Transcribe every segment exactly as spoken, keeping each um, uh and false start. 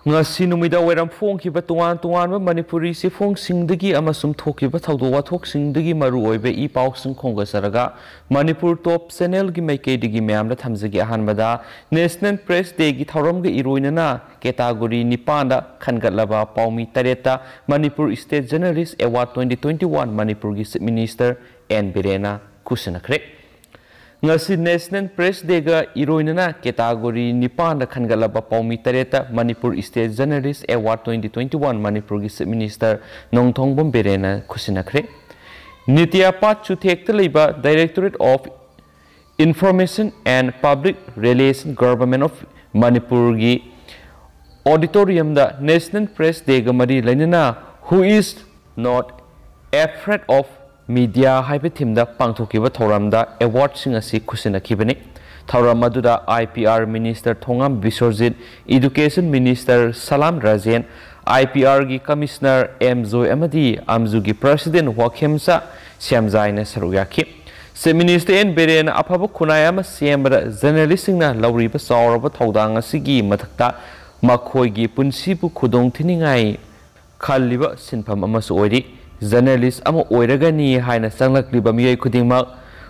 ꯉꯁꯤ ꯅꯨꯃꯤꯗꯥꯡ ꯋꯥꯏꯔꯝ ꯐꯣꯡꯈꯤꯕ ꯇꯣꯉꯥꯟ ꯇꯣꯉꯥꯟꯕ ꯃꯅꯤꯄꯨꯔꯤ ꯆꯦꯐꯣꯡꯁꯤꯡꯗꯒꯤ ꯑꯃꯁꯨꯡ ꯊꯣꯛꯈꯤꯕ ꯊꯧꯗꯣꯛ ꯋꯥꯊꯣꯛꯁꯤꯡꯗꯒꯤ ꯃꯔꯨꯑꯣꯏꯕ ꯏ ꯄꯥꯎꯁꯤꯡ ꯈꯣꯝꯒꯠꯆꯔꯒ, ꯃꯅꯤꯄꯨꯔ ꯇꯣꯞ ꯆꯦꯅꯦꯜꯒꯤ ꯃꯥꯏꯀꯩꯗꯒꯤ ꯃꯌꯥꯝꯗ ꯊꯝꯖꯒꯦ꯫ ꯑꯍꯥꯟꯕꯗ, ꯅꯦꯁꯅꯦꯜ ꯄ꯭ꯔꯦꯁ ꯗꯦꯒꯤ ꯊꯧꯔꯝꯒ ꯏꯔꯣꯏꯅꯅ ꯀꯦꯇꯥꯒꯣꯔꯤ ꯅꯤꯄꯥꯟꯗ ꯈꯟꯒꯠꯂꯕ ꯄꯥꯎꯃꯤ ꯇꯔꯦꯠꯇ Manipur state journalist award twenty twenty one ꯃꯅꯤꯄꯨꯔꯒꯤ ꯆꯤꯐ ꯃꯤꯅꯤꯁꯇꯔ ꯑꯦꯟ ꯕꯤꯔꯦꯟꯅ ꯈꯨꯠꯁꯤꯟꯅꯈ꯭ꯔꯦ꯫ ꯉꯁꯤ ꯅꯦꯁꯅꯦꯜ ꯄ꯭ꯔꯦꯁ ꯗꯦꯒ ꯏꯔꯣꯏꯅꯅ ꯀꯦꯇꯥꯒꯣꯔꯤ ꯅꯤꯄꯥꯟꯗ ꯈꯟꯒꯠꯂꯕ ꯄꯥꯎꯃꯤ ꯇꯔꯦꯠꯇ Manipur state journalist award twenty twenty one ꯃꯅꯤꯄꯨꯔꯒꯤ ꯆꯤꯐ ꯃꯤꯅꯤꯁꯇꯔ ꯅꯣꯡꯊꯣꯝꯕꯝ ꯕꯤꯔꯦꯟꯅ ꯈꯨꯠꯁꯤꯟꯅꯈ꯭ꯔꯦ꯫ ꯅꯤꯇꯤꯌꯥꯄꯥꯠ ꯆꯨꯊꯦꯛꯇ ꯂꯩꯕ Directorate of Information and Public Relation, Government of ꯃꯅꯤꯄꯨꯔꯒꯤ ꯑꯣꯗꯤꯇꯣꯔꯤꯌꯝꯗ ꯅꯦꯁꯅꯦꯜ ꯄ꯭ꯔꯦꯁ ꯗꯦꯒ ꯃꯔꯤ ꯂꯩꯅꯅ Who is not afraid of media ꯍꯥꯏꯕ ꯊꯤꯝꯗ ꯄꯥꯡꯊꯣꯛꯈꯤꯕ ꯊꯧꯔꯝꯗ ꯑꯦꯋꯥꯔꯗꯁꯤꯡ ꯑꯁꯤ ꯈꯨꯠꯁꯤꯟꯅꯈꯤꯕꯅꯤ꯫ ꯊꯧꯔꯝ ꯑꯗꯨꯗ I P R minister Thongam Biswajit, education minister Salam Rajen, I P ꯑꯥꯔꯒꯤ ꯀꯃꯤꯁꯅꯔ ꯑꯦꯝ ꯖꯣꯏ ꯑꯃꯗꯤ ꯑꯝꯖꯨꯒꯤ ꯄ꯭ꯔꯁꯤꯗꯦꯟ ꯋꯥꯈꯦꯝꯆꯥ ꯁ꯭ꯌꯥꯝꯖꯥꯏꯅ ꯁꯔꯨꯛ ꯌꯥꯈꯤ꯫ ꯆꯤꯐ ꯃꯤꯅꯤꯁꯇꯔ ꯑꯦꯟ ꯕꯤꯔꯦꯟꯅ ꯑꯐꯕ ꯈꯨꯟꯅꯥꯏ ꯑꯃ ꯁꯦꯝꯕꯗ ꯖꯔꯅꯦꯂꯤꯁꯁꯤꯡꯅ ꯂꯧꯔꯤꯕ ꯆꯥꯎꯔꯕ ꯊꯧꯗꯥꯡ ꯑꯁꯤꯒꯤ ꯃꯊꯛꯇ ꯃꯈꯣꯏꯒꯤ ꯄꯨꯟꯁꯤꯕꯨ ꯈꯨꯗꯣꯡ ꯊꯤꯅꯤꯡꯉꯥꯏ ꯈꯜꯂꯤꯕ ꯁꯤꯟꯐꯝ ꯑꯃꯁꯨ ꯑꯣꯏꯔꯤ꯫ ꯖꯔꯅꯦꯂꯤꯁ ꯑꯃ ꯑꯣꯏꯔꯒꯅꯤ ꯍꯥꯏꯅ ꯆꯪꯂꯛꯂꯤꯕ ꯃꯤꯑꯣꯏ ꯈꯨꯗꯤꯡꯃꯛ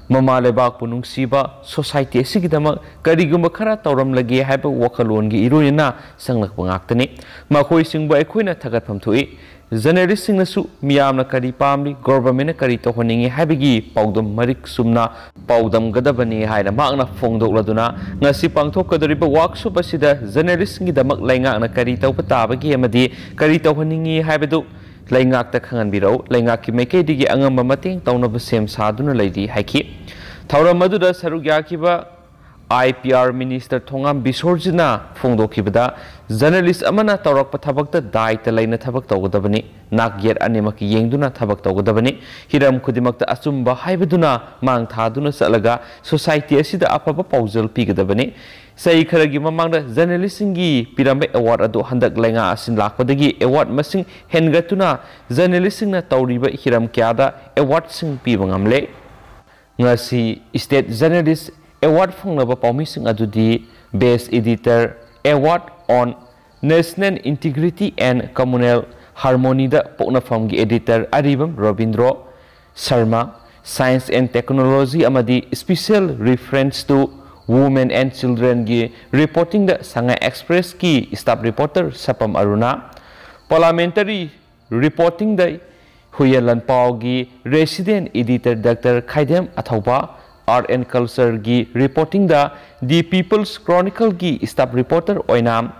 ꯃꯃꯥ ꯂꯩꯕꯥꯛꯄꯨ ꯅꯨꯡꯁꯤꯕ, ꯁꯣꯁꯥꯏꯇꯤ ꯑꯁꯤꯒꯤꯗꯃꯛ ꯀꯔꯤꯒꯨꯝꯕ ꯈꯔ ꯇꯧꯔꯝꯂꯒꯦ ꯍꯥꯏꯕ ꯋꯥꯈꯜꯂꯣꯟꯒꯤ ꯏꯔꯣꯏꯅꯅ ꯆꯪꯂꯛꯄ ꯉꯥꯛꯇꯅꯤ꯫ ꯃꯈꯣꯏꯁꯤꯡꯕꯨ ꯑꯩꯈꯣꯏꯅ ꯊꯥꯒꯠꯐꯝ ꯊꯣꯛꯏ꯫ ꯖꯔꯅꯦꯂꯤꯁꯁꯤꯡꯅꯁꯨ ꯃꯤꯌꯥꯝꯅ ꯀꯔꯤ ꯄꯥꯝꯂꯤ, ꯒꯣꯚꯔꯟꯃꯦꯟꯠꯅ ꯀꯔꯤ ꯇꯧꯍꯟꯅꯤꯡꯏ ꯍꯥꯏꯕꯒꯤ ꯄꯥꯎꯗꯝ ꯃꯔꯤꯛ ꯆꯨꯝꯅ ꯄꯥꯎꯗꯝꯒꯗꯕꯅꯤ ꯍꯥꯏꯅ ꯃꯍꯥꯛꯅ ꯐꯣꯡꯗꯣꯛꯂꯗꯨꯅ, ꯉꯁꯤ ꯄꯥꯡꯊꯣꯛꯀꯗꯧꯔꯤꯕ ꯋꯥꯔꯛꯁꯣꯞ ꯑꯁꯤꯗ ꯖꯔꯅꯦꯂꯤꯁꯁꯤꯡꯒꯤꯗꯃꯛ ꯂꯩꯉꯥꯛꯅ ꯀꯔꯤ ꯇꯧꯕ ꯇꯥꯕꯒꯦ ꯑꯃꯗꯤ ꯀꯔꯤ ꯇꯧꯍꯟꯅꯤꯡꯏ ꯍꯥꯏꯕꯗꯨ ꯂꯩꯉꯥꯛꯇ ꯈꯪꯍꯟꯕꯤꯔꯛꯎ꯫ ꯂꯩꯉꯥꯛꯀꯤ ꯃꯥꯏꯀꯩꯗꯒꯤ ꯑꯉꯝꯕ ꯃꯇꯦꯡ ꯇꯧꯅꯕ ꯁꯦꯝ ꯁꯥꯗꯨꯅ ꯂꯩꯔꯤ ꯍꯥꯏꯈꯤ꯫ ꯊꯧꯔꯝ ꯑꯗꯨꯗ ꯁꯔꯨꯛ ꯌꯥꯈꯤꯕ I P R minister Thongam ꯕꯤꯁ꯭ꯋꯔꯖꯤꯠꯅ ꯐꯣꯡꯗꯣꯛꯈꯤꯕꯗ, ꯖꯔꯅꯦꯂꯤꯁ ꯑꯃꯅ ꯇꯧꯔꯛꯄ ꯊꯕꯛꯇ ꯗꯥꯏꯇ ꯂꯩꯅ ꯊꯕꯛ ꯇꯧꯒꯗꯕꯅꯤ꯫ ꯅꯥꯛ ꯌꯦꯠ ꯑꯅꯤꯃꯛ ꯌꯦꯡꯗꯨꯅ ꯊꯕꯛ ꯇꯧꯒꯗꯕꯅꯤ꯫ ꯍꯤꯔꯝ ꯈꯨꯗꯤꯡꯃꯛꯇ ꯑꯆꯨꯝꯕ ꯍꯥꯏꯕꯗꯨꯅ ꯃꯥꯡ ꯊꯥꯗꯨꯅ ꯆꯠꯂꯒ ꯁꯣꯁꯥꯏꯇꯤ ꯑꯁꯤꯗ ꯑꯐꯕ ꯄꯥꯎꯖꯦꯜ ꯄꯤꯒꯗꯕꯅꯤ꯫ ꯆꯍꯤ ꯈꯔꯒꯤ ꯃꯃꯥꯡꯗ ꯖꯔꯅꯦꯂꯤꯁꯁꯤꯡꯒꯤ ꯄꯤꯔꯝꯕ ꯑꯦꯋꯥꯔꯗ ꯑꯗꯨ ꯍꯟꯗꯛ ꯂꯩꯉꯥꯛ ꯑꯁꯤꯅ ꯂꯥꯛꯄꯗꯒꯤ ꯑꯦꯋꯥꯔꯗ ꯃꯁꯤꯡ ꯍꯦꯟꯒꯠꯇꯨꯅ ꯖꯔꯅꯦꯂꯤꯁꯁꯤꯡꯅ ꯇꯧꯔꯤꯕ ꯍꯤꯔꯝ ꯀꯌꯥꯗ ꯑꯦꯋꯥꯔꯗꯁꯤꯡ ꯄꯤꯕ ꯉꯝꯂꯦ꯫ ꯉꯁꯤ ꯁ꯭ꯇꯦꯠ ꯖꯔꯅꯦꯂꯤꯁ ꯑꯦꯋꯥꯔꯗ ꯐꯪꯂꯕ ꯄꯥꯎꯃꯤꯁꯤꯡ ꯑꯗꯨꯗꯤ Best Editor Award on National Integrity and Communal Harmony-ꯗ ꯄꯣꯛꯅꯐꯝꯒꯤ editor Aribam Robindro Sharma, Science and Technology ꯑꯃꯗꯤ Special Reference to Women and Children-ꯒꯤ reporting-ꯗ Sangai Express-ꯀꯤ staff reporter ꯁꯄꯝ Aruna, Parliamentary Reporting-ꯗ ꯍꯨꯏꯌꯦꯟ ꯂꯟꯄꯥꯎꯒꯤ resident editor Doctor ꯈꯥꯏꯗꯦꯝ ꯑꯊꯧꯕ, Art and Culture-ꯒꯤ reporting-ꯗ The People's Chronicle-ꯒꯤ staff reporter Oinam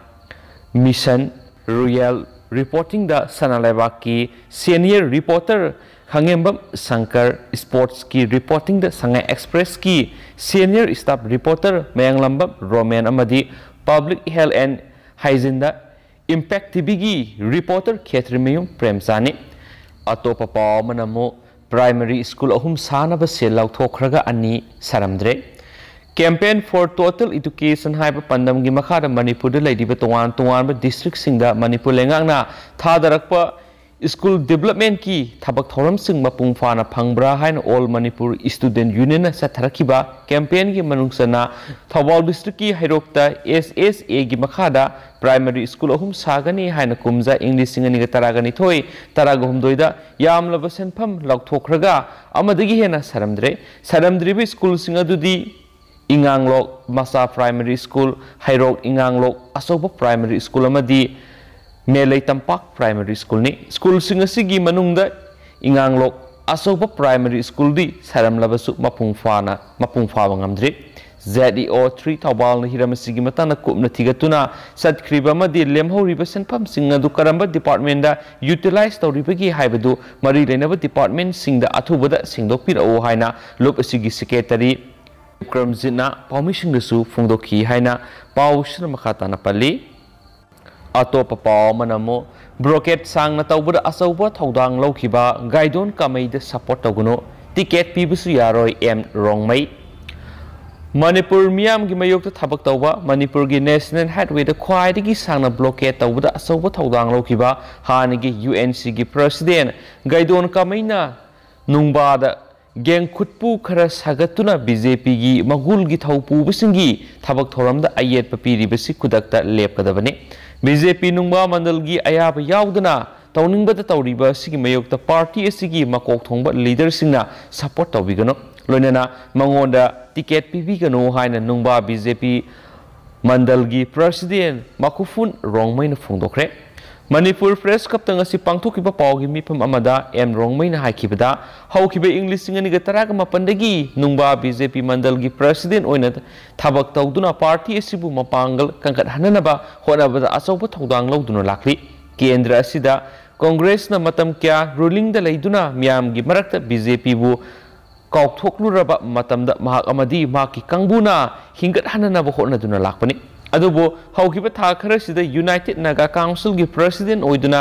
Mishon, Rural Reporting-ꯗ ꯁꯅꯥ ꯂꯩꯕꯥꯛꯀꯤ senior reporter ꯈꯥꯉꯦꯝꯕꯝ ꯁꯪꯀꯔ, Sports-ꯀꯤ reporting-ꯗ ꯁꯉꯥꯏ Express-ꯀꯤ senior staff reporter Mayanglambam Romen ꯑꯃꯗꯤ Public Health and Hygiene-ꯗ Impact T V-ꯒꯤ reporter ꯈꯦꯇ꯭ꯔꯤꯃꯌꯨꯝ ꯄ꯭ꯔꯦꯝꯆꯥꯟꯅꯤ꯫ ꯑꯇꯣꯞꯄ ꯄꯥꯎ ꯑꯃꯅ ꯑꯃꯨꯛ primary school ꯑꯍꯨꯝ ꯁꯥꯅꯕ ꯁꯦꯜ ꯂꯧꯊꯣꯛꯈ꯭ꯔꯒ ꯑꯅꯤ ꯁꯥꯔꯝꯗ꯭ꯔꯦ꯫ Campaign for Total Education ꯍꯥꯏꯕ ꯄꯥꯟꯗꯝꯒꯤ ꯃꯈꯥꯗ ꯃꯅꯤꯄꯨꯔꯗ ꯂꯩꯔꯤꯕ ꯇꯣꯉꯥꯟ ꯇꯣꯉꯥꯟꯕ district-ꯁꯤꯡꯗ ꯃꯅꯤꯄꯨꯔ ꯂꯩꯉꯥꯛꯅ ꯊꯥꯗꯔꯛꯄ school development-ꯀꯤ ꯊꯕꯛ ꯊꯧꯔꯝꯁꯤꯡ ꯃꯄꯨꯡ ꯐꯥꯅ ꯐꯪꯕ꯭ꯔꯥ ꯍꯥꯏꯅ All Manipur Student Union-ꯅ ꯆꯠꯊꯔꯛꯈꯤꯕ campaign-ꯒꯤ ꯃꯅꯨꯡ ꯆꯟꯅ ꯊꯧꯕꯥꯜ district-ꯀꯤ ꯍꯩꯔꯣꯛꯇ S S A-ꯒꯤ ꯃꯈꯥꯗ primary school ꯑꯍꯨꯝ ꯁꯥꯒꯅꯤ ꯍꯥꯏꯅ ꯀꯨꯝꯖꯥ ꯏꯪ ꯂꯤꯁꯤꯡ ꯑꯅꯤꯒ ꯇꯔꯥꯒ ꯅꯤꯊꯣꯏ, ꯇꯔꯥꯒ ꯍꯨꯝꯗꯣꯏꯗ ꯌꯥꯝꯂꯕ ꯁꯦꯟꯐꯝ ꯂꯧꯊꯣꯛꯈ꯭ꯔꯒ ꯑꯃꯗꯒꯤ ꯍꯦꯟꯅ ꯁꯥꯔꯝꯗ꯭ꯔꯦ꯫ ꯁꯥꯔꯝꯗ꯭ꯔꯤꯕ school-ꯁꯤꯡ ꯑꯗꯨꯗꯤ ꯏꯉꯥꯡꯂꯣꯛ ꯃꯆꯥ primary school, ꯍꯩꯔꯣꯛ ꯏꯉꯥꯡꯂꯣꯛ ꯑꯆꯧꯕ primary school ꯑꯃꯗꯤ ꯃꯦꯂꯩ ꯇꯝꯄꯥꯛ primary school-ꯅꯤ꯫ School-ꯁꯤꯡ ꯑꯁꯤꯒꯤ ꯃꯅꯨꯡꯗ ꯏꯉꯥꯡꯂꯣꯛ ꯑꯆꯧꯕ primary school-ꯗꯤ ꯁꯥꯔꯝꯂꯕꯁꯨ ꯃꯄꯨꯡ ꯐꯥꯅ, ꯃꯄꯨꯡ ꯐꯥꯕ ꯉꯝꯗ꯭ꯔꯤ꯫ Z E O three ꯊꯧꯕꯥꯜꯅ ꯍꯤꯔꯝ ꯑꯁꯤꯒꯤ ꯃꯇꯥꯡꯗ ꯀꯨꯞꯅ ꯊꯤꯒꯠꯇꯨꯅ ꯆꯠꯈ꯭ꯔꯤꯕ ꯑꯃꯗꯤ ꯂꯦꯝꯍꯧꯔꯤꯕ ꯁꯦꯟꯐꯝꯁꯤꯡ ꯑꯗꯨ ꯀꯔꯝꯕ department-ꯗ utilize ꯇꯧꯔꯤꯕꯒꯦ ꯍꯥꯏꯕꯗꯨ ꯃꯔꯤ ꯂꯩꯅꯕ department-ꯁꯤꯡꯗ ꯑꯊꯨꯕꯗ ꯁꯦꯡꯗꯣꯛꯄꯤꯔꯛꯎ ꯍꯥꯏꯅ ꯂꯨꯞ ꯑꯁꯤꯒꯤ secretary ꯕꯤꯀ꯭ꯔꯝꯖꯤꯠꯅ ꯄꯥꯎꯃꯤꯁꯤꯡꯗꯁꯨ ꯐꯣꯡꯗꯣꯛꯈꯤ ꯍꯥꯏꯅ ꯄꯥꯎꯁꯤꯅ ꯃꯈꯥ ꯇꯥꯅ ꯄꯜꯂꯤ꯫ ꯑꯇꯣꯞꯄ ꯄꯥꯎ ꯑꯃꯅ ꯑꯃꯨꯛ blockade ꯁꯥꯡꯅ ꯇꯧꯕꯗ ꯑꯆꯧꯕ ꯊꯧꯗꯥꯡ ꯂꯧꯈꯤꯕ ꯒꯥꯏꯗꯣꯟ ꯀꯥꯃꯩꯗ support ꯇꯧꯒꯅꯨ, ticket ꯄꯤꯕꯁꯨ ꯌꯥꯔꯣꯏ, ꯑꯦꯝ ꯔꯣꯡꯃꯩ꯫ ꯃꯅꯤꯄꯨꯔ ꯃꯤꯌꯥꯝꯒꯤ ꯃꯥꯌꯣꯛꯇ ꯊꯕꯛ ꯇꯧꯕ, ꯃꯅꯤꯄꯨꯔꯒꯤ National Highway-ꯗ ꯈ꯭ꯋꯥꯏꯗꯒꯤ ꯁꯥꯡꯅ blockade ꯇꯧꯕꯗ ꯑꯆꯧꯕ ꯊꯧꯗꯥꯡ ꯂꯧꯈꯤꯕ ꯍꯥꯟꯅꯒꯤ U N C-ꯒꯤ president ꯒꯥꯏꯗꯣꯟ ꯀꯥꯃꯩꯅ ꯅꯨꯡꯕꯥꯗ ꯒꯦꯡꯈꯨꯠꯄꯨ ꯈꯔ ꯁꯥꯒꯠꯇꯨꯅ ꯕꯤ ꯖꯦ ꯄꯤꯒꯤ ꯃꯒꯨꯜꯒꯤ ꯊꯧ ꯄꯨꯕꯁꯤꯡꯒꯤ ꯊꯕꯛ ꯊꯧꯔꯝꯗ ꯑꯌꯦꯠꯄ ꯄꯤꯔꯤꯕꯁꯤ ꯈꯨꯗꯛꯇ ꯂꯦꯞꯀꯗꯕꯅꯤ꯫ ꯕꯤ ꯖꯦ ꯄꯤ ꯅꯨꯡꯕꯥ ꯃꯟꯗꯜꯒꯤ ꯑꯌꯥꯕ ꯌꯥꯎꯗꯅ ꯇꯧꯅꯤꯡꯕꯗ ꯇꯧꯔꯤꯕ ꯑꯁꯤꯒꯤ ꯃꯥꯌꯣꯛꯇ ꯄꯥꯔꯇꯤ ꯑꯁꯤꯒꯤ ꯃꯀꯣꯛ ꯊꯣꯡꯕ ꯂꯤꯗꯔꯁꯤꯡꯅ ꯁꯄꯣꯔꯠ ꯇꯧꯕꯤꯒꯅꯨ, ꯂꯣꯏꯅꯅ ꯃꯉꯣꯟꯗ ꯇꯤꯀꯦꯠ ꯄꯤꯕꯤꯒꯅꯨ ꯍꯥꯏꯅ ꯅꯨꯡꯕꯥ ꯕꯤ ꯖꯦ ꯄꯤ ꯃꯟꯗꯜꯒꯤ ꯄ꯭ꯔꯁꯤꯗꯦꯟ ꯃꯈꯨꯐꯨꯟ ꯔꯣꯡꯃꯩꯅ ꯐꯣꯡꯗꯣꯛꯈ꯭ꯔꯦ꯫ ꯃꯅꯤꯄꯨꯔ ꯄ꯭ꯔꯦꯁ ꯀ꯭ꯂꯕꯇ ꯉꯁꯤ ꯄꯥꯡꯊꯣꯛꯈꯤꯕ ꯄꯥꯎꯒꯤ ꯃꯤꯐꯝ ꯑꯃꯗ ꯑꯦꯝ ꯔꯣꯡꯃꯩꯅ ꯍꯥꯏꯈꯤꯕꯗ, ꯍꯧꯈꯤꯕ ꯏꯪ ꯂꯤꯁꯤꯡ ꯑꯅꯤꯒ ꯇꯔꯥꯒ ꯃꯥꯄꯟꯗꯒꯤ ꯅꯨꯡꯕꯥ ꯕꯤ ꯖꯦ ꯄꯤ ꯃꯟꯗꯜꯒꯤ ꯄ꯭ꯔꯁꯤꯗꯦꯟ ꯑꯣꯏꯅ ꯊꯕꯛ ꯇꯧꯗꯨꯅ ꯄꯥꯔꯇꯤ ꯑꯁꯤꯕꯨ ꯃꯄꯥꯡꯒꯜ ꯀꯟꯈꯠꯍꯟꯅꯅꯕ ꯍꯣꯠꯅꯕꯗ ꯑꯆꯧꯕ ꯊꯧꯗꯥꯡ ꯂꯧꯗꯨꯅ ꯂꯥꯛꯂꯤ꯫ ꯀꯦꯟꯗ꯭ꯔ ꯑꯁꯤꯗ ꯀꯣꯡꯒ꯭ꯔꯦꯁꯅ ꯃꯇꯝ ꯀꯌꯥ ꯔꯨꯂꯤꯡꯗ ꯂꯩꯗꯨꯅ ꯃꯤꯌꯥꯝꯒꯤ ꯃꯔꯛꯇ ꯕꯤ ꯖꯦ ꯄꯤꯕꯨ ꯀꯥꯎꯊꯣꯛꯂꯨꯔꯕ ꯃꯇꯝꯗ ꯃꯍꯥꯛ ꯑꯃꯗꯤ ꯃꯍꯥꯛꯀꯤ ꯀꯥꯡꯕꯨꯅ ꯍꯤꯡꯒꯠꯍꯟꯅꯅꯕ ꯍꯣꯠꯅꯗꯨꯅ ꯂꯥꯛꯄꯅꯤ꯫ ꯑꯗꯨꯕꯨ ꯍꯧꯈꯤꯕ ꯊꯥ ꯈꯔꯁꯤꯗ ꯌꯨꯅꯥꯏꯇꯦꯗ ꯅꯥꯒꯥ ꯀꯥꯎꯟꯁꯤꯜꯒꯤ ꯄ꯭ꯔꯁꯤꯗꯦꯟ ꯑꯣꯏꯗꯨꯅ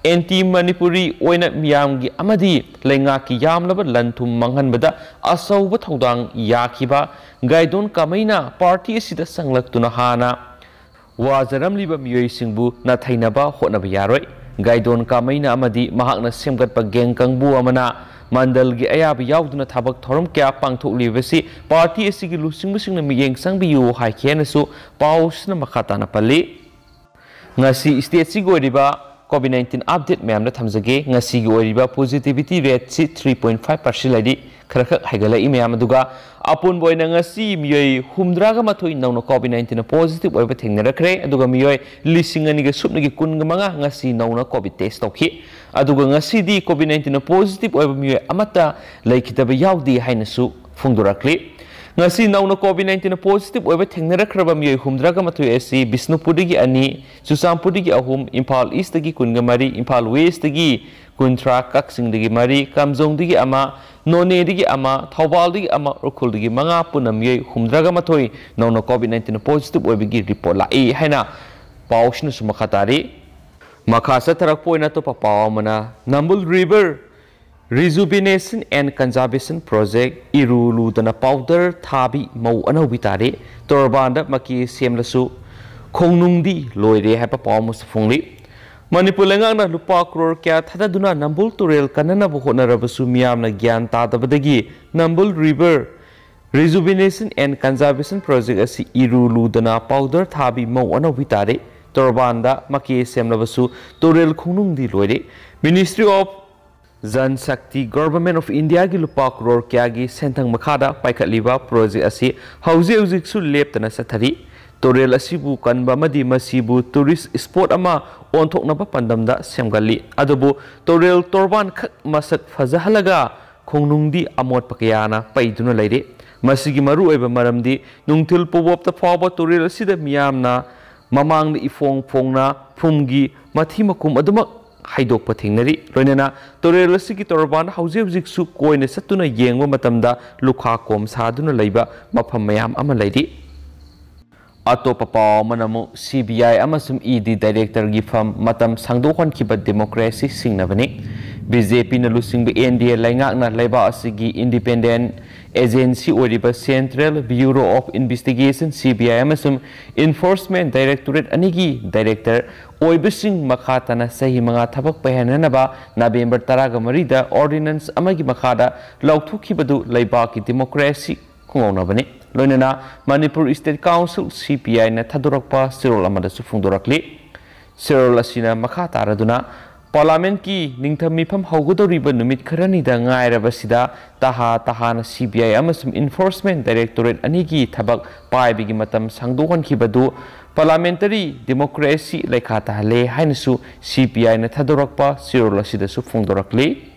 ꯑꯦꯟꯇꯤ ꯃꯅꯤꯄꯨꯔꯤ ꯑꯣꯏꯅ ꯃꯤꯌꯥꯝꯒꯤ ꯑꯃꯗꯤ ꯂꯩꯉꯥꯛꯀꯤ ꯌꯥꯝꯂꯕ ꯂꯟ ꯊꯨꯝ ꯃꯥꯡꯍꯟꯕꯗ ꯑꯆꯧꯕ ꯊꯧꯗꯥꯡ ꯌꯥꯈꯤꯕ ꯒꯥꯏꯗꯣꯟ ꯀꯥꯃꯩꯅ ꯄꯥꯔꯇꯤ ꯑꯁꯤꯗ ꯆꯪꯂꯛꯇꯨꯅ ꯍꯥꯟꯅ ꯋꯥꯖꯔꯝꯂꯤꯕ ꯃꯤꯑꯣꯏꯁꯤꯡꯕꯨ ꯅꯥꯊꯩꯅꯕ ꯍꯣꯠꯅꯕ ꯌꯥꯔꯣꯏ꯫ ꯒꯥꯏꯗꯣꯟ ꯀꯥꯃꯩꯅ ꯑꯃꯗꯤ ꯃꯍꯥꯛꯅ ꯁꯦꯝꯒꯠꯄ ꯒꯦꯡ ꯀꯥꯡꯕꯨ ꯑꯃꯅ ꯃꯟꯗꯜꯒꯤ ꯑꯌꯥꯕ ꯌꯥꯎꯗꯨꯅ ꯊꯕꯛ ꯊꯧꯔꯝ ꯀꯌꯥ ꯄꯥꯡꯊꯣꯛꯂꯤꯕꯁꯤ ꯄꯥꯔꯇꯤ ꯑꯁꯤꯒꯤ ꯂꯨꯆꯤꯡꯕꯁꯤꯡꯅ ꯃꯤꯠꯌꯦꯡ ꯆꯪꯕꯤꯌꯨ ꯍꯥꯏꯈꯤ ꯍꯥꯏꯅꯁꯨ ꯄꯥꯎꯁꯤꯅ ꯃꯈꯥ ꯇꯥꯅ ꯄꯜꯂꯤ꯫ ꯉꯁꯤ ꯁ꯭ꯇꯦꯠꯁꯤꯒꯤ ꯑꯣꯏꯔꯤꯕ ꯀꯣꯚꯤꯗ ꯅꯥꯏꯟꯇꯤꯟ ꯑꯞꯗꯦꯠ ꯃꯌꯥꯝꯗ ꯊꯝꯖꯒꯦ꯫ ꯉꯁꯤꯒꯤ ꯑꯣꯏꯔꯤꯕ ꯄꯣꯖꯤꯇꯤꯚꯤꯇꯤ ꯔꯦꯠꯁꯤ ꯊ꯭ꯔꯤ ꯄꯣꯏꯟ ꯐꯥꯏꯚ ꯄꯥꯔꯁꯦꯟ ꯂꯩꯔꯤ꯫ ꯈꯔ ꯈꯛ ꯍꯥꯏꯒꯠꯂꯛꯏ ꯃꯌꯥꯝ꯫ ꯑꯗꯨꯒ ꯑꯄꯨꯟꯕ ꯑꯣꯏꯅ ꯉꯁꯤ ꯃꯤꯑꯣꯏ ꯍꯨꯝꯗ꯭ꯔꯥꯒ ꯃꯥꯊꯣꯏ ꯅꯧꯅ ꯀꯣꯚꯤꯗ ꯅꯥꯏꯟꯇꯤꯟ ꯄꯣꯖꯤꯇꯤꯚ ꯑꯣꯏꯕ ꯊꯦꯡꯅꯔꯛꯈ꯭ꯔꯦ꯫ ꯑꯗꯨꯒ ꯃꯤꯑꯣꯏ ꯂꯤꯁꯤꯡ ꯑꯅꯤꯒ ꯁꯨꯞꯅꯒꯤ ꯀꯨꯟꯒ ꯃꯉꯥ ꯉꯁꯤ ꯅꯧꯅ ꯀꯣꯚꯤꯗ ꯇꯦꯁ ꯇꯧꯈꯤ꯫ ꯑꯗꯨꯒ ꯉꯁꯤꯗꯤ ꯀꯣꯚꯤꯗ ꯅꯥꯏꯟꯇꯤꯟ ꯄꯣꯖꯤꯇꯤꯚ ꯑꯣꯏꯕ ꯃꯤꯑꯣꯏ ꯑꯃꯠꯇ ꯂꯩꯈꯤꯗꯕ ꯌꯥꯎꯗꯦ ꯍꯥꯏꯅꯁꯨ ꯐꯣꯡꯗꯣꯔꯛꯂꯤ꯫ ꯉꯁꯤ ꯅꯧꯅ ꯀꯣꯚꯤꯗ ꯅꯥꯏꯟꯇꯤꯟ ꯄꯣꯖꯤꯇꯤꯚ ꯑꯣꯏꯕ ꯊꯦꯡꯅꯔꯛꯈ꯭ꯔꯕ ꯃꯤꯑꯣꯏ ꯍꯨꯝꯗ꯭ꯔꯥꯒ ꯃꯥꯊꯣꯏ ꯑꯁꯤ ꯕꯤꯁꯅꯨꯄꯨꯔꯗꯒꯤ ꯑꯅꯤ, ꯆꯨꯔꯆꯥꯟꯄꯨꯔꯗꯒꯤ ꯑꯍꯨꯝ, ꯏꯝꯐꯥꯜ ꯏꯁꯇꯒꯤ ꯀꯨꯟꯒ ꯃꯔꯤ, ꯏꯝꯐꯥꯜ ꯋꯦꯁꯇꯒꯤ ꯀꯨꯟꯊ꯭ꯔꯥ, ꯀꯛꯆꯤꯡꯗꯒꯤ ꯃꯔꯤ, ꯀꯥꯝꯖꯣꯡꯗꯒꯤ ꯑꯃ, ꯅꯣꯅꯦꯗꯒꯤ ꯑꯃ, ꯊꯧꯕꯥꯜꯗꯒꯤ ꯑꯃ, ꯎꯈ꯭ꯔꯨꯜꯗꯒꯤ ꯃꯉꯥ, ꯄꯨꯟꯅ ꯃꯤꯑꯣꯏ ꯍꯨꯝꯗ꯭ꯔꯥꯒ ꯃꯥꯊꯣꯏ ꯅꯧꯅ ꯀꯣꯚꯤꯗ ꯅꯥꯏꯟꯇꯤꯟ ꯄꯣꯖꯤꯇꯤꯚ ꯑꯣꯏꯕꯒꯤ ꯔꯤꯄꯣꯔꯠ ꯂꯥꯛꯏ ꯍꯥꯏꯅ ꯄꯥꯎꯁꯤꯅꯁꯨ ꯃꯈꯥ ꯇꯥꯔꯤ꯫ ꯃꯈꯥ ꯆꯠꯊꯔꯛꯄ ꯑꯣꯏꯅ ꯑꯇꯣꯞꯄ ꯄꯥꯎ ꯑꯃꯅ, ꯅꯝꯕꯨꯜ ꯔꯤꯚꯔ ꯔꯤꯖꯨꯕꯤꯅꯦꯁꯟ ꯑꯦꯟ ꯀꯟꯖꯥꯔꯕꯦꯁꯟ ꯄ꯭ꯔꯣꯖꯦꯛ ꯏꯔꯨ ꯂꯨꯗꯅ ꯄꯥꯎꯗꯔ ꯊꯥꯕꯤ ꯃꯧ ꯑꯅꯧꯕꯤ ꯇꯥꯔꯤ꯫ ꯇꯣꯔꯕꯥꯟꯗ ꯃꯀꯤ ꯁꯦꯝꯂꯁꯨ ꯈꯣꯡꯅꯨꯡꯗꯤ ꯂꯣꯏꯔꯦ ꯍꯥꯏꯕ ꯄꯥꯎ ꯑꯃꯁꯨ ꯐꯣꯡꯂꯤ꯫ ꯃꯅꯤꯄꯨꯔ ꯂꯩꯉꯥꯛꯅ ꯂꯨꯄꯥ ꯀ꯭ꯔꯣꯔ ꯀꯌꯥ ꯊꯥꯗꯗꯨꯅ ꯅꯝꯕꯨꯜ ꯇꯨꯔꯦꯜ ꯀꯟꯅꯅꯕ ꯍꯣꯠꯅꯔꯕꯁꯨ, ꯃꯤꯌꯥꯝꯅ ꯒ꯭ꯌꯥꯟ ꯇꯥꯗꯕꯗꯒꯤ ꯅꯝꯕꯨꯜ River Rejuvenation and Conservation Project ꯑꯁꯤ ꯏꯔꯨ ꯂꯨꯗꯅ ꯄꯥꯎꯗꯔ ꯊꯥꯕꯤ ꯃꯧ ꯑꯅꯧꯕꯤ ꯇꯥꯔꯦ꯫ ꯇꯣꯔꯕꯥꯟꯗ ꯃꯀꯦ ꯁꯦꯝꯂꯕꯁꯨ ꯇꯨꯔꯦꯜ ꯈꯣꯡꯅꯨꯡꯗꯤ ꯂꯣꯏꯔꯦ꯫ Ministry of Jan Shakti, Government of Indiaꯒꯤ ꯂꯨꯄꯥ ꯀ꯭ꯔꯣꯔ ꯀꯌꯥꯒꯤ ꯁꯦꯟꯊꯪ ꯃꯈꯥꯗ ꯄꯥꯏꯈꯠꯂꯤꯕ ꯄ꯭ꯔꯣꯖꯦꯛ ꯑꯁꯤ ꯍꯧꯖꯤꯛ ꯍꯧꯖꯤꯛꯁꯨ ꯂꯦꯞꯇꯅ ꯆꯠꯊꯔꯤ꯫ ꯇꯨꯔꯦꯜ ꯑꯁꯤꯕꯨ ꯀꯟꯕ ꯑꯃꯗꯤ ꯃꯁꯤꯕꯨ ꯇꯨꯔꯤꯁ ꯁ꯭ꯄꯣꯠ ꯑꯃ ꯑꯣꯟꯊꯣꯛꯅꯕ ꯄꯥꯟꯗꯝꯗ ꯁꯦꯝꯒꯠꯂꯤ꯫ ꯑꯗꯨꯕꯨ ꯇꯨꯔꯦꯜ ꯇꯣꯔꯕꯥꯟ ꯈꯛ ꯃꯁꯛ ꯐꯖꯍꯜꯂꯒ ꯈꯣꯡꯅꯨꯡꯗꯤ ꯑꯃꯣꯠꯄ ꯀꯌꯥꯅ ꯄꯩꯗꯨꯅ ꯂꯩꯔꯤ꯫ ꯃꯁꯤꯒꯤ ꯃꯔꯨꯑꯣꯏꯕ ꯃꯔꯝꯗꯤ ꯅꯨꯡꯊꯤꯜ ꯄꯨꯕꯣꯞꯇ ꯐꯥꯎꯕ ꯇꯨꯔꯦꯜ ꯑꯁꯤꯗ ꯃꯤꯌꯥꯝꯅ ꯃꯃꯥꯡꯗ ꯏꯐꯣꯡ ꯐꯣꯡꯅ ꯐꯨꯝꯒꯤ ꯃꯊꯤ ꯃꯀꯨꯝ ꯑꯗꯨꯃꯛ ꯍꯩꯗꯣꯛꯄ ꯊꯦꯡꯅꯔꯤ꯫ ꯂꯣꯏꯅꯅ ꯇꯨꯔꯦꯜ ꯑꯁꯤꯒꯤ ꯇꯣꯔꯕꯥꯟ ꯍꯧꯖꯤꯛ ꯍꯧꯖꯤꯛꯁꯨ ꯀꯣꯏꯅ ꯆꯠꯇꯨꯅ ꯌꯦꯡꯕ ꯃꯇꯝꯗ ꯂꯨꯈꯥ ꯀꯣꯝ ꯁꯥꯗꯨꯅ ꯂꯩꯕ ꯃꯐꯝ ꯃꯌꯥꯝ ꯑꯃ ꯂꯩꯔꯤ꯫ ꯑꯇꯣꯞꯄ ꯄꯥꯎ ꯑꯃꯅ ꯑꯃꯨꯛ CBI ꯑꯃꯁꯨꯡ ED directorꯒꯤ ꯐꯝ ꯃꯇꯝ ꯁꯥꯡꯗꯣꯛꯍꯟꯈꯤꯕ democracy ꯁꯤꯡꯅꯕꯅꯤ꯫ BJPꯅ ꯂꯨꯆꯤꯡꯕ NDA ꯂꯩꯉꯥꯛꯅ ꯂꯩꯕꯥꯛ ꯑꯁꯤꯒꯤ independent agency ꯑꯣꯏꯔꯤꯕ Central Bureau of Investigation, CBI, ꯑꯃꯁꯨꯡ Enforcement Directorate ꯑꯅꯤꯒꯤ director ꯑꯣꯏꯕꯁꯤꯡ ꯃꯈꯥ ꯇꯥꯅ ꯆꯍꯤ ꯃꯉꯥ ꯊꯕꯛ ꯄꯥꯏꯍꯟꯅꯅꯕ ꯅꯕꯦꯝꯕꯔ ꯇꯔꯥꯒ ꯃꯔꯤꯗ ordinance ꯑꯃꯒꯤ ꯃꯈꯥꯗ ꯂꯧꯊꯣꯛꯈꯤꯕꯗꯨ ꯂꯩꯕꯥꯛꯀꯤ democracy ꯈꯨꯡꯒꯧꯅꯕꯅꯤ꯫ ꯂꯣꯏꯅꯅ ꯃꯅꯤꯄꯨꯔ State Council, CPIꯅ ꯊꯥꯗꯣꯔꯛꯄ ꯆꯦꯔꯣꯜ ꯑꯃꯗꯁꯨ ꯐꯣꯡꯗꯣꯔꯛꯂꯤ꯫ ꯆꯦꯔꯣꯜ ꯑꯁꯤꯅ ꯃꯈꯥ ꯇꯥꯔꯗꯨꯅ, ꯄꯥꯔꯂꯥꯃꯦꯟꯠꯀꯤ ꯅꯤꯡꯊꯝ ꯃꯤꯐꯝ ꯍꯧꯒꯗꯧꯔꯤꯕ ꯅꯨꯃꯤꯠ ꯈꯔꯅꯤꯗ ꯉꯥꯏꯔꯕꯁꯤꯗ ꯇꯍꯥ ꯇꯍꯥꯅ CBI ꯑꯃꯁꯨꯡ Enforcement Directorate ꯑꯅꯤꯒꯤ ꯊꯕꯛ ꯄꯥꯏꯕꯒꯤ ꯃꯇꯝ ꯁꯥꯡꯗꯣꯛꯍꯟꯈꯤꯕꯗꯨ parliamentary democracy ꯂꯩꯈꯥ ꯇꯥꯍꯜꯂꯦ ꯍꯥꯏꯅꯁꯨ CPIꯅ ꯊꯥꯗꯣꯔꯛꯄ ꯆꯦꯔꯣꯜ ꯑꯁꯤꯗꯁꯨ ꯐꯣꯡꯗꯣꯔꯛꯂꯤ꯫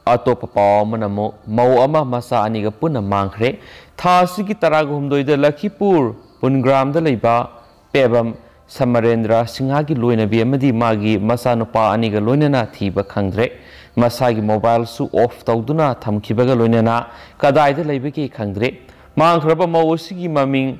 ꯑꯇꯣꯞꯄ ꯄꯥꯎ ꯑꯃꯅ ꯑꯃꯨꯛ ꯃꯧ ꯑꯃ ꯃꯆꯥ ꯑꯅꯤꯒ ꯄꯨꯟꯅ ꯃꯥꯡꯈ꯭ꯔꯦ꯫ ꯊꯥ ꯑꯁꯤꯒꯤ ꯇꯔꯥꯒ ꯍꯨꯝꯗꯣꯏꯗ ꯂꯈꯤꯄꯨꯔ ꯄꯨꯟꯒ꯭ꯔꯥꯝꯗ ꯂꯩꯕ ꯄꯦꯕꯝ ꯁꯃꯔꯦꯟꯗ꯭ꯔ ꯁꯤꯡꯍꯒꯤ ꯂꯣꯏꯅꯕꯤ ꯑꯃꯗꯤ ꯃꯥꯒꯤ ꯃꯆꯥꯅꯨꯄꯥ ꯑꯅꯤꯒ ꯂꯣꯏꯅꯅ ꯊꯤꯕ ꯈꯪꯗ꯭ꯔꯦ꯫ ꯃꯁꯥꯒꯤ mobileꯁꯨ off ꯇꯧꯗꯨꯅ ꯊꯝꯈꯤꯕꯒ ꯂꯣꯏꯅꯅ ꯀꯗꯥꯏꯗ ꯂꯩꯕꯒꯦ ꯈꯪꯗ꯭ꯔꯦ꯫ ꯃꯥꯡꯈ꯭ꯔꯕ ꯃꯧ ꯑꯁꯤꯒꯤ ꯃꯃꯤꯡ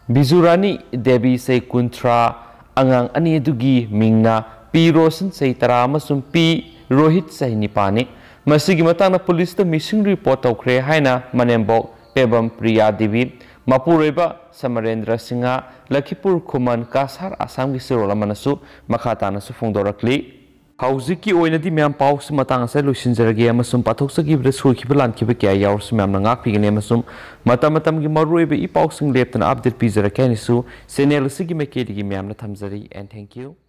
ꯕꯤꯖꯨꯔꯥꯅꯤ ꯗꯦꯕꯤ, ꯆꯍꯤ ꯀꯨꯟꯊ꯭ꯔꯥ, ꯑꯉꯥꯡ ꯑꯅꯤ ꯑꯗꯨꯒꯤ ꯃꯤꯡꯅ ꯄꯤ ꯔꯣꯁꯟ, ꯆꯍꯤ ꯇꯔꯥ, ꯑꯃꯁꯨꯡ ꯄꯤ ꯔꯣꯍꯤꯠ, ꯆꯍꯤ ꯅꯤꯄꯥꯟꯅꯤ꯫ ꯃꯁꯤꯒꯤ ꯃꯇꯥꯡꯗ ꯄꯨꯂꯤꯁꯇ missing report ꯇꯧꯈ꯭ꯔꯦ ꯍꯥꯏꯅ ꯃꯅꯦꯝꯕꯣꯛ ꯄꯦꯕꯝ ꯄ꯭ꯔꯤꯌꯥ ꯗꯦꯕꯤ ꯃꯄꯨꯔꯣꯏꯕ ꯁꯃꯔꯦꯟꯗ꯭ꯔ ꯁꯤꯡꯍ, ꯂꯈꯤꯄꯨꯔ ꯈꯨꯃꯟ, ꯀꯥꯁꯥꯔ, ꯑꯁꯥꯝꯒꯤ ꯆꯦꯔꯣꯜ ꯑꯃꯅꯁꯨ ꯃꯈꯥ ꯇꯥꯅꯁꯨ ꯐꯣꯡꯗꯣꯔꯛꯂꯤ꯫ ꯍꯧꯖꯤꯛꯀꯤ ꯑꯣꯏꯅꯗꯤ ꯃꯌꯥꯝ ꯄꯥꯎꯁꯤ ꯃꯇꯥꯡ ꯑꯁꯤꯗ ꯂꯣꯏꯁꯤꯟꯖꯔꯒꯦ ꯑꯃꯁꯨꯡ ꯄꯥꯊꯣꯛꯆꯈꯤꯕꯗ ꯁꯣꯏꯈꯤꯕ ꯂꯥꯟꯈꯤꯕ ꯀꯌꯥ ꯌꯥꯎꯔꯁꯨ ꯃꯌꯥꯝꯅ ꯉꯥꯛꯄꯤꯒꯅꯤ ꯑꯃꯁꯨꯡ ꯃꯇꯝ ꯃꯇꯝꯒꯤ ꯃꯔꯨꯑꯣꯏꯕ ꯏ ꯄꯥꯎꯁꯤꯡ ꯂꯦꯞꯇꯅ ꯑꯞꯗꯦꯠ ꯄꯤꯖꯔꯛꯀꯦ ꯍꯥꯏꯅꯁꯨ ꯆꯦꯅꯦꯜ ꯑꯁꯤꯒꯤ ꯃꯥꯏꯀꯩꯗꯒꯤ ꯃꯌꯥꯝꯅ ꯊꯝꯖꯔꯤ꯫ And thank you.